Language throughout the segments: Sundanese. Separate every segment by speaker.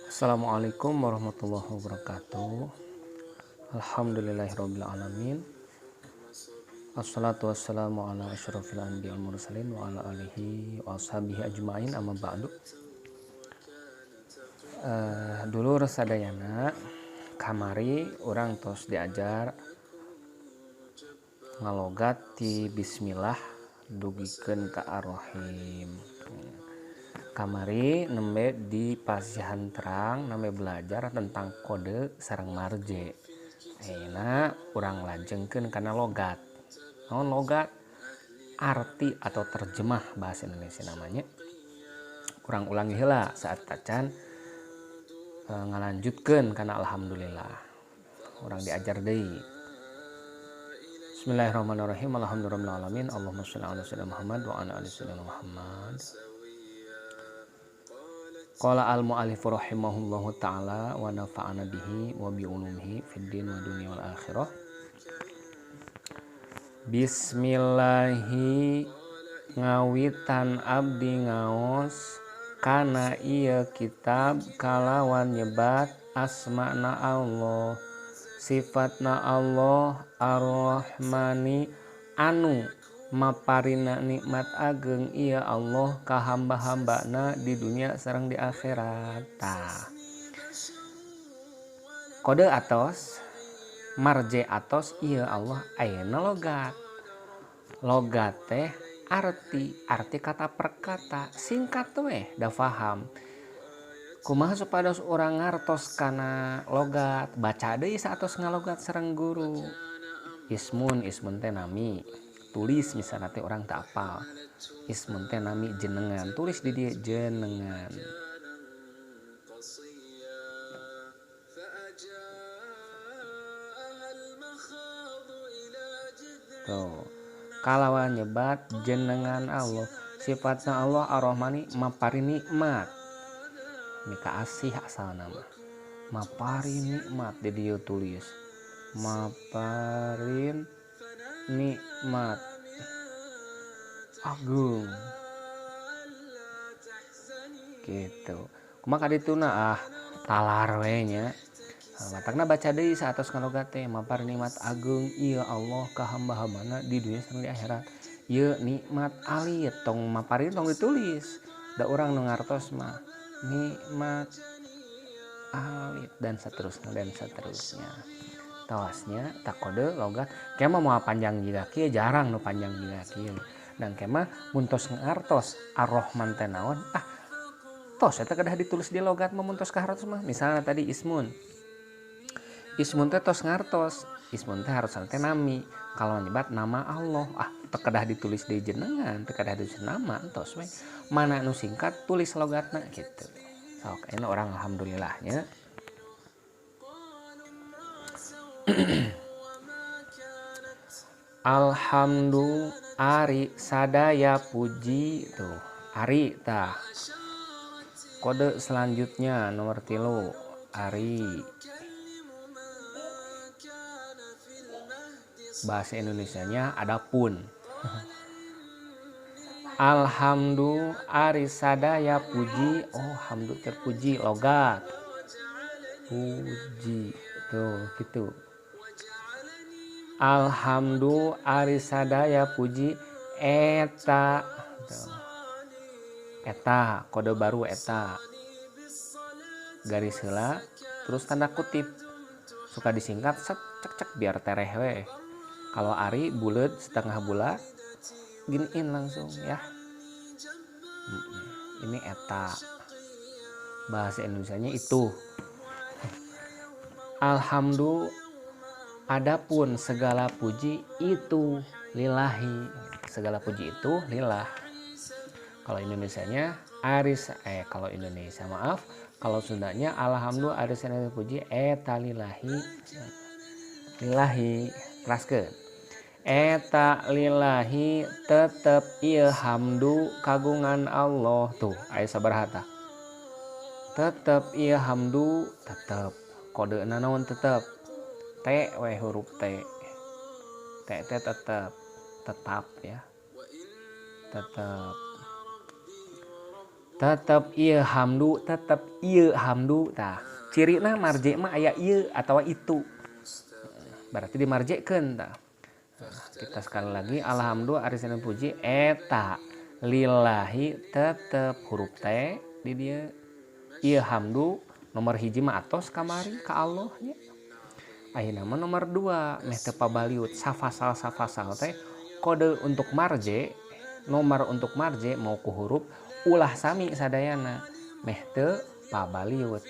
Speaker 1: Assalamualaikum warahmatullahi wabarakatuh. Alhamdulillahirabbil alamin. Assalatu wassalamu ala asyrafil anbiya'i wal mursalin wa ala alihi wa ashabihi ajmain, amma ba'du. Dulur sadayana, kamari urang tos diajar ngalogat ti bismillah dugikeun ka ar-rahim. Kamari nembe di pasihan terang nembe belajar tentang kode sareng marje. Ayeuna urang lajengkeun kana logat. Naon logat? Arti atau terjemah bahasa Indonesia namanya. Urang ulangi heula saat tacan ngalanjutkeun kana alhamdulillah. Urang diajar deui. Bismillahirrahmanirrahim. Alhamdulillahirabbil alamin. Allahumma shalli ala sayyidina Muhammad wa ala ali sayyidina Muhammad. Qala al-mu'allif rahimahullahu ta'ala wa nafa'ana bihi wa bi ulumihi fid din wa dunya wal akhirah. Bismillahi ngawitan abdi ngaos kana ieu kitab kalawan nyebat asma'na Allah, sifatna Allah ar-Rahmani anu maparina nikmat ageng iya Allah ka hamba-hambana di dunia sareng di akhirat. Tah. Kode atos marje atos iya Allah ayeuna logat. Logat teh arti, arti kata per kata, singkat weh da faham. Kumaha supados urang ngartos kana logat, baca deui saatos ngalogat sareng guru. Ismun, ismun teh nami. Tulis misalnya teh orang tak apal. Ismun teh nami jenengan, tulis di dia jenengan. Tuh, kalawan nyebat jenengan Allah, sifatna Allah ar-Rahmani mapari nikmat. Mika asih asal nama. Mapari nikmat di dia tulis. Maparin nikmat agung gitu. Kumaha kadituna ah talar we nya. Matakna baca deui saatos ngalogat teh mapar nikmat agung ieu Allah ka hamba-hambana di dunia sareng di akhirat. Ieu nikmat alit tong maparin tong ditulis. Da urang nu ngartos mah nikmat alit dan seterusnya dan seterusnya. Tawasnya tak kode logat kema mau panjang jiga kieu, jarang nu panjang jiga kieu. Dan kema mun tos ngartos ar-Rahman teh naon, ah tos eta kedah ditulis di logat mah mun tos kahartos mah. Misalnya tadi ismun, ismun teh tos ngartos, ismun teh harusna teh nami, kalau nyebat nama Allah, ah teu kedah ditulis di jenengan, teu kedah ditulis nama, tos we mana nu singkat tulis logatna gitu. Sok ayeuna urang alhamdulillahnya. Alhamdulillah ari sadaya puji tuh ari tah. Kode selanjutnya nomor 3 ari. Bahasa Indonesianya adapun. Alhamdulillah ari sadaya puji, oh hamdu terpuji logat. Puji tuh gitu. Alhamdulillah ari sadaya puji eta. Tuh. Eta kode baru eta. Garis heula terus tanda kutip. Suka disingkat set cek cek biar tereh we. Kalau ari bulat setengah bulat giniin langsung ya. Ini eta. Bahasa Indonesianya itu. Alhamdulillah adapun segala puji itu lillahi. Segala puji itu lillah. Kalau Indonesianya aris kalau Indonesia maaf, kalau Sundanya alhamdulillah aris segala puji eta lillahi. Lillahi teraskeun. Eta lillahi tetep ieu hamdu kagungan Allah. Tuh aya sabaraha tah. Tetep ieu hamdu tetep. Kodena naon tetep? T we huruf T. T T tetap, tetap ya. Tetap. Tetep ieu hamdu, tetep ieu hamdu tah. Cirina marje mah aya ieu atawa itu. Berarti dimarjekeun tah. Kita sekali lagi alhamdulillah ari sadaya puji eta lillahi tetep huruf T di dieu. Ieu hamdu nomor hiji mah atos kamari ka Allah nya. Ayeuna mah nomor 2 meh teu pabaliut safasal-safasal teh kode untuk marje, nomor untuk marje mau ku huruf ulah sami sadayana meh teu pabaliut.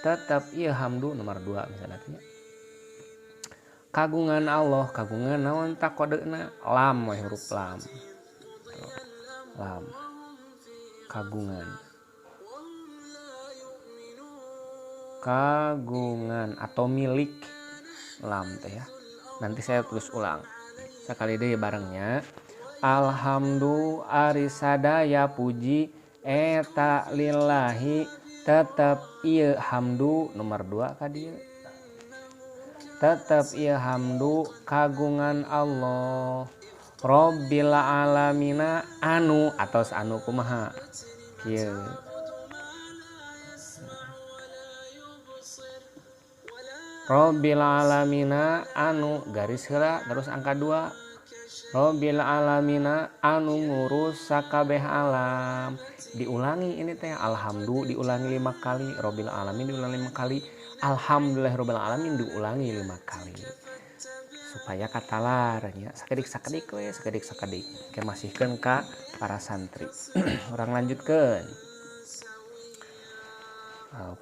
Speaker 1: Tetep ieu hamdu nomor 2 misalnya nya. Kagungan Allah, kagungan naon tak kodena lam we huruf lam. Tuh, lam. Kagungan. Kagungan atau milik lam teh ya. Nanti saya tulis ulang. Sekali deui barengnya. Alhamdu ari sadaya puji eta lillahi tetep ieu hamdu nomor 2 ka dieu. Tetep ieu hamdu kagungan Allah Rabbil alamina anu atos anu kumaha kieu. Rabbil alamina anu garis heula terus angka 2. Rabbil alamina anu ngurus sakabeh alam. Diulangi ini teh alhamdu diulangi 5 kali, Rabbil alamin diulangi 5 kali, alhamdulillah rabbil alamin diulangi 5 kali. Supaya katalar nya sakedik-sakedik we, sakedik-sakedik. Ke masihkeun ka para santri. Urang lanjutkeun.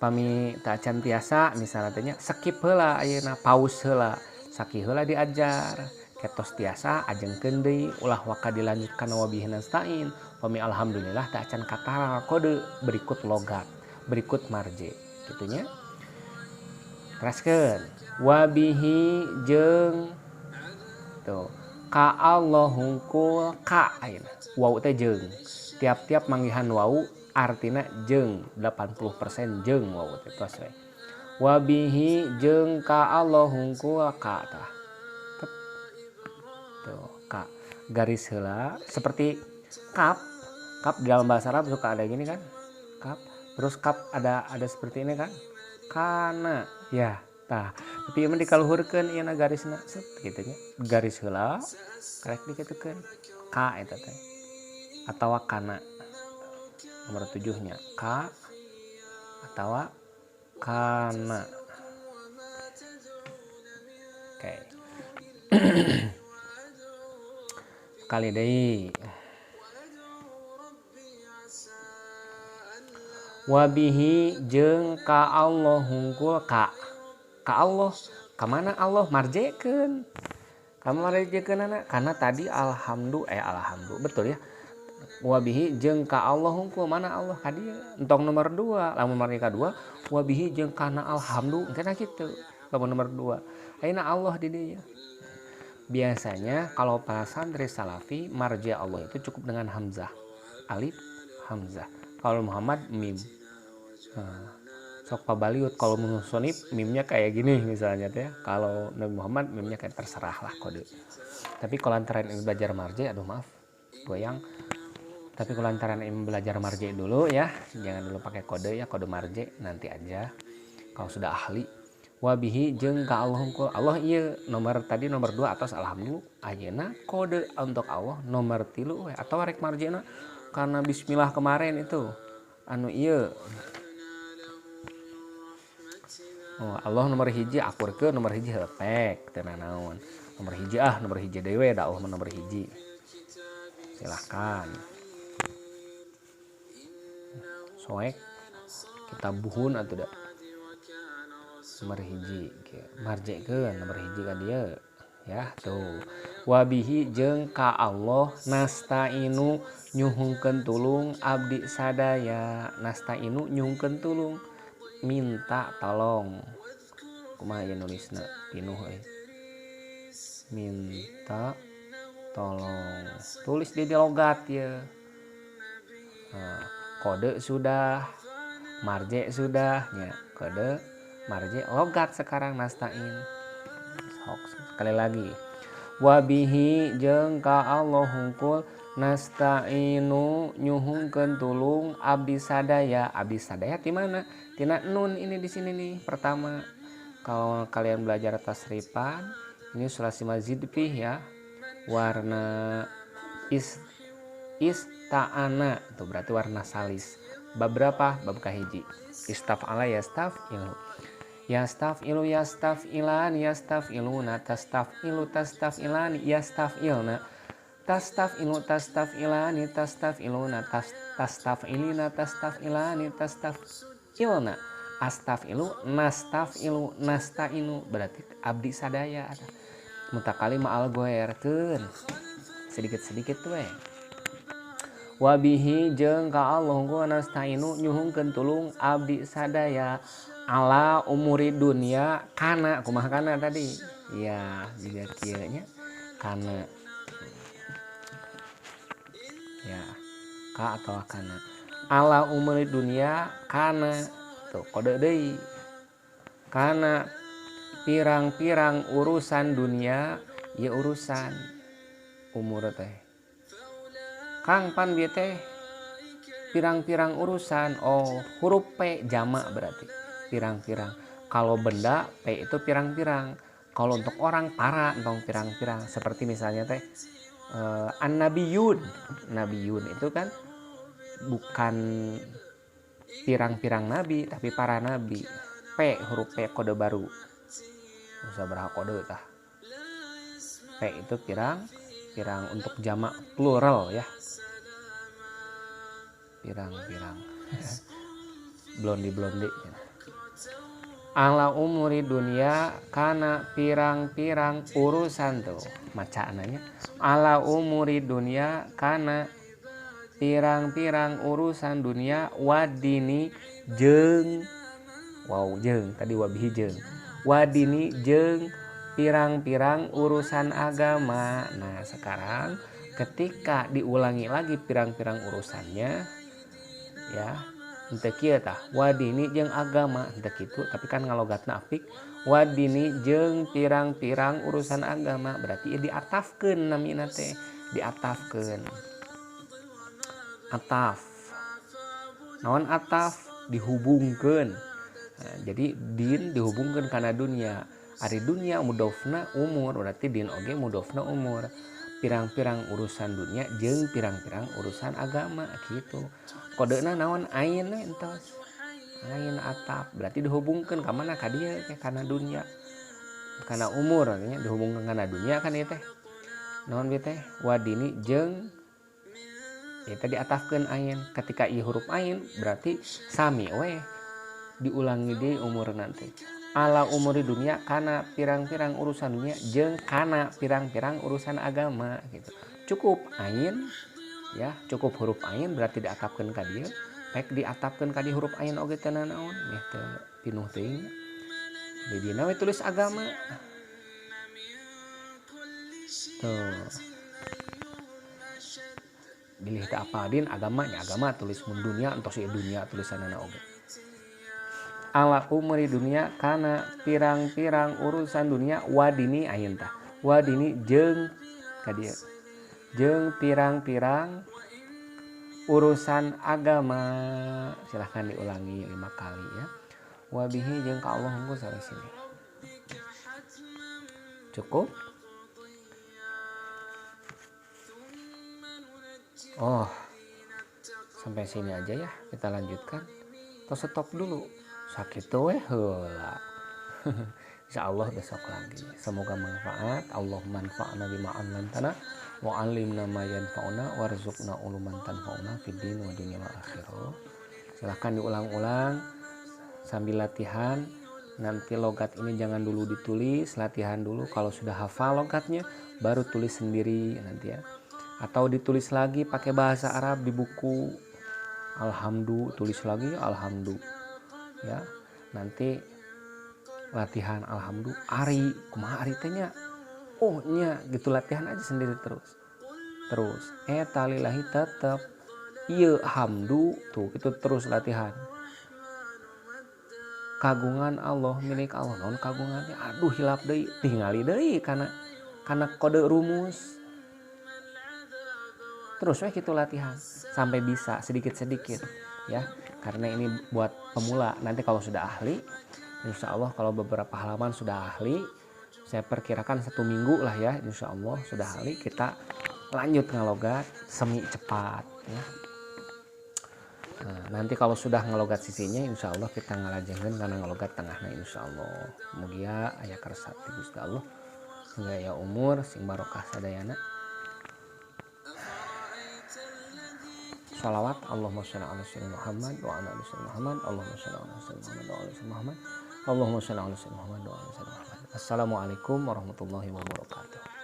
Speaker 1: Pami teu acan tiasa misalnya teh nya skip heula ayeuna, pause heula, saki heula diajar. Ketos tiasa ajengkeun deui ulah waka dilanjutkan wabihi nasta'in. Pami alhamdulillah teu acan katalar kode berikut logat, berikut marje kitu nya. Teraskeun wabihi jeung tuh ka Allah hungkul ka ayeuna. Wau teh jeung. Tiap-tiap manggihan wau artina jeung 80% jeung wau teh tos we. Wabihi jeung ka Allah hungkul ka tah. Tuh ka garis heula seperti kap. Kap di dalam bahasa Arab suka ada gini kan? Kap. Terus kap ada seperti ini kan? Kana ya tah. Tapi ieu mah dikaluhurkeun ieu na garisna set kitu nya. Garis heula karek dikitukeun ka eta teh. Atawa kana. Nomor 7 nya ka atawa kana. Oke. Sekali deui. Wabihi jeung ka Allah hungkul ka. Ka Allah, ka mana Allah marjekeun. Ka marjekeunana karena tadi alhamdu alhamdu betul ya. Wabihi jeung ka Allah hungkul mana Allah ka dieu. Entong nomor 2, lamun marje ka 2, wabihi jeung kana alhamdu engkena kitu. Lamun nomor 2. Ayeuna Allah di dieu. Biasanya kalau para santri salafi marja Allah itu cukup dengan hamzah. Alif hamzah. Kalau Muhammad mim. Nah, sok pabaliut kalau musonib mimnya kayak gini misalnya teh. Kalau Nabi Muhammad mimnya kayak terserah lah kode. Tapi kalau lantaran ini belajar marja, aduh maaf, goyang. Tapi kalau lantaran ini belajar marja dulu ya, jangan dulu pakai kode ya, kode marja nanti aja kalau sudah ahli. Wabihi jeung ka Allah hungkul. Allah ieu nomor tadi nomor 2 atas alhamdulillah ayeuna kode untuk Allah nomor 3 we atau rek marjena karena bismillah kemarin itu anu ieu. Oh, Allah nomor 1 akurkeun nomor 1 heupeuk teu nanaon. Nomor 1 ah nomor 1 deui we da Allah mah nomor 1. Silahkan. Soek kita buhun atuh da. Nomor 1 marjekeun nomor 1 ka dieu ya tuh. Wabihi jeung ka Allah nastainu nyuhungkeun tulung abdi sadaya. Nastainu nyuhungkeun tulung, minta tolong. Kumaha ieu nulisna pinuh euy. Minta tolong. Tulis di logat ya. Nah, kode sudah, marje sudah nya. Kode marje logat sekarang nastain. Sok sekali lagi. Wabihi jeung ka Allah hungkul Nasta'inu nyuhunkeun tulung abdi sadaya. Abdi sadaya ti mana? Tina nun ini di sini nih. Pertama, kalau kalian belajar tasrifan, ini sulasi mazid fih ya. Warna ista'ana itu berarti warna salis. Bab berapa? Bab kahiji. Istaf'ala yastaf'ilu. Yastaf'ilu yastaf'ilan yastaf'iluna tastaf'ilu tastaf'ilan yastaf'ilna tastaf'ilu tastaf'ilani tastaf'iluna tastaf'ilina tastaf'ilani tastaf'ilna astaf'ilu nastaf'ilu nasta'inu berarti abdi sadaya. Mutakallim ma'al goerkeun sedikit-sedikit we. Wabihi jeung ka Allah hungkul nasta'inu nyuhunkeun tulung abdi sadaya ala umuri dunya kana kumaha kana tadi ya jiga kieu nya kana ya ka atau kana ala umuri dunya kana tuh kode deui kana pirang-pirang urusan dunia ya urusan umur teh Kang pan bieu teh pirang-pirang urusan. Oh, huruf P jamak berarti pirang-pirang. Kalau benda P itu pirang-pirang. Kalau untuk orang para entong pirang-pirang. Seperti misalnya teh an-nabiyun. Nabiyun itu kan bukan pirang-pirang nabi tapi para nabi. P huruf P kode baru. Usah berapa kode tah. P itu pirang-pirang untuk jamak plural ya. Pirang-pirang. Blondi-blondi. Ala umuri dunia kana pirang-pirang urusan tuh macaannya. Ala umuri dunia kana pirang-pirang urusan dunia wadini jeung wow jeung tadi wabihi jeung wadini jeung pirang-pirang urusan agama. Nah sekarang ketika diulangi lagi pirang-pirang urusannya ya henteu kieu tah wadini jeung agama henteu kitu tapi kan ngalogatna apik wadini jeung pirang-pirang urusan agama berarti diatafkeun namina teh diatafkeun ataf naon ataf dihubungkeun. Nah, jadi din dihubungkeun kana dunia. Ari dunia mudofna umur berarti din oge mudofna umur pirang-pirang urusan dunia jeung pirang-pirang urusan agama gitu. Kodena naon ain entos ain atap berarti dihubungkeun ka mana ka dieu teh kana dunia kana umur artinya dihubungkeun kana dunia kan ieu teh naon ieu teh wadini jeung ieu teh diatafkeun ain ketika ieu huruf ain berarti sami we diulangi deui umur nanti ala umuri dunia kana pirang-pirang urusan dunia jeung kana pirang-pirang urusan agama gitu. Cukup ain ya, cukup huruf ain berarti diatapkeun ka dieu, rek diatapkeun ka dieu huruf ain oge teu nanaon, meh teu pinuh teuing. Di dina we tulis agama. Tuh. Bilih teu apal din agamanya agama tulis mun dunia entos ieu dunia tulisanana oge. Ala umuri dunia kana pirang-pirang urusan dunia wadini ayeuna tah wadini jeung ka dieu jeung pirang-pirang urusan agama. Silahkan diulangi 5 kali ya. Wabihi jeung ka Allah hungkul sampai sini cukup. Oh sampai sini aja ya, kita lanjutkan atau stop dulu. Sakit we heula. Insyaallah besok lagi. Semoga manfaat. Allahumma anfa'na bima 'allamtana wa 'allimna ma yanfa'una warzuqna uluman tanfa'una fid din wa dunya wal akhirah. Silahkan diulang-ulang sambil latihan. Nanti logat ini jangan dulu ditulis, latihan dulu. Kalau sudah hafal logatnya baru tulis sendiri nanti ya. Atau ditulis lagi pakai bahasa Arab di buku. Alhamdulillah, tulis lagi alhamdulillah. Ya, nanti latihan alhamdulillah ari kumaha ari teh nya oh nya gitu latihan aja sendiri terus terus talilahi tetep ieu hamdu tuh itu terus latihan kagungan Allah milik Allah naon kagungannya aduh hilap deui tingali deui kana kode rumus Terus we kitu latihan sampai bisa sedikit-sedikit ya. Karena ini buat pemula. Nanti kalau sudah ahli, insya Allah kalau beberapa halaman sudah ahli, saya perkirakan 1 minggu lah ya, insya Allah sudah ahli, kita lanjut ngalogat semi cepat ya. Nah, nanti kalau sudah ngalogat sisinya, insya Allah kita ngalajengkeun kana ngalogat tengahna insya Allah. Mugia aya kersa ti Gusti Allah, sehingga ya umur sing barokah sadayana. Shalawat Allahumma sholli ala sayyidina Muhammad wa ala ali sayyidina Muhammad. Allahumma sholli ala sayyidina Muhammad wa ala ali sayyidina Muhammad. Allahumma sholli ala sayyidina Muhammad wa ala ali sayyidina Muhammad. Assalamualaikum warahmatullahi wabarakatuh.